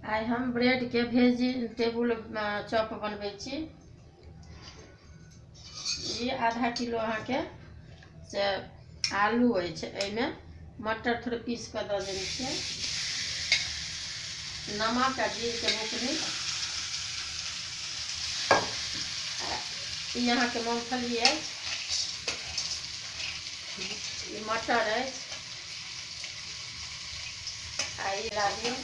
आइ हम ब्रेड के vegetable chop बनबै छी। ई आधा किलो अहाँके से आलू अछि, एहिमे मटर थोड़े पीस कऽ दऽ देने छियै, नमक आ जीरके बुकनी। ई अहाँके मूँगफली अछि, ई मटर अछि आ ई ला दियौ।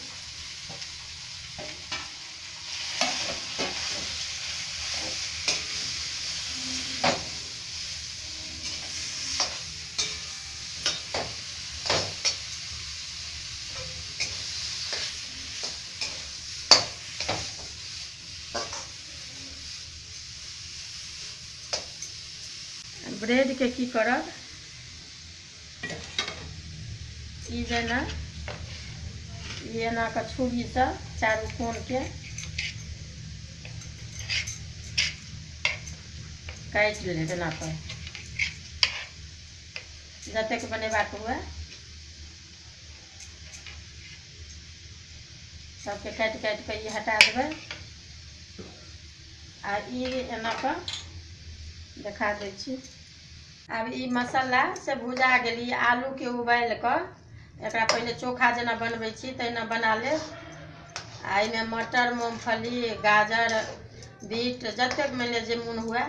ब्रेड के की करब, ई जेना ई एना कऽ छुरीसँ चारू कोनके काटि लेब, एना कऽ जतेक बनेबाक हुए सबके काटि काटि कऽ ई हटा देबै। आ ई एना कऽ देखा दै छी। आब ई मसाला से भुजा गेल, ई आलूके उबालि कऽ एकरा पहिले चोखा जेना बनबै छी तहिना बना लेब। आ एहिमे मटर, मूँगफली, गाजर, बीट जतेक मानि लिअ जे मोन हुए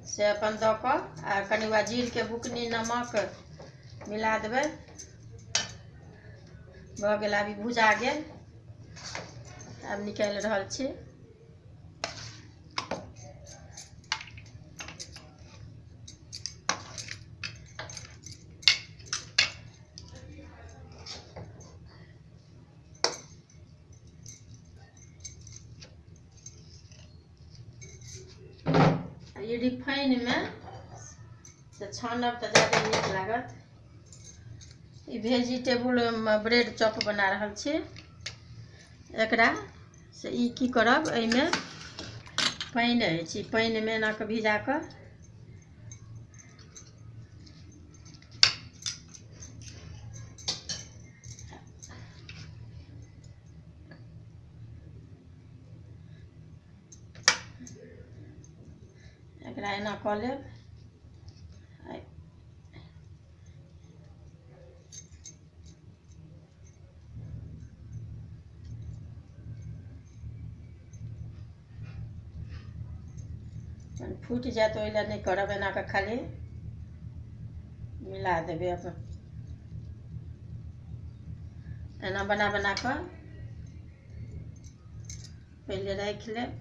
से अपन दऽ कऽ आ कनि वएह जीरके बुकनी, नमक मिला देबै। भऽ गेल, आब ई भुजा गेल। आब निकालि रहल छी। ई रिफाइनमे से छानब तऽ ज्यादा नीक लागत। ई वेजिटेबल ब्रेड चॉप बना रहल छी। एकरा से ई की करब, एहिमे पानि अछि, ई पानिमे एना कऽ भिजा कऽ एकरा एना कऽ लेब। फूटि जायत ओहि लए नहि करब, एना कऽ खाली मिला देबै। अपन एना बना बना कऽ पहिले राखि लेब।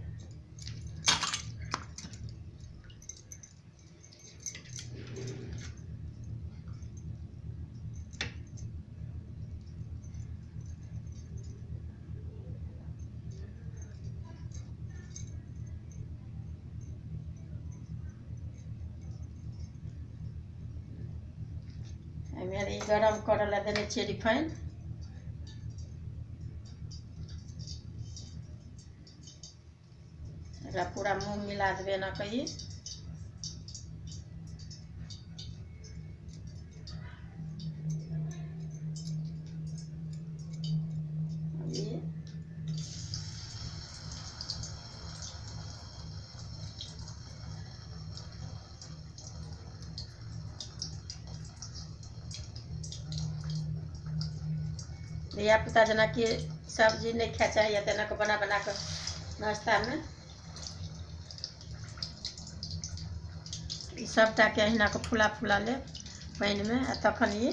एहिमे ई गरम करऽ लए देने छियै रिफाइन। एकरा पूरा मुँह मिला देबै एना कऽ। ई धियापुता जेनाकि सब्जी नहि खाय चाहैए तेना कऽ बना बना कऽ नाश्तामे ई सभटाके अहिना कऽ फुला फुला लेब पानिमे आ तखन ई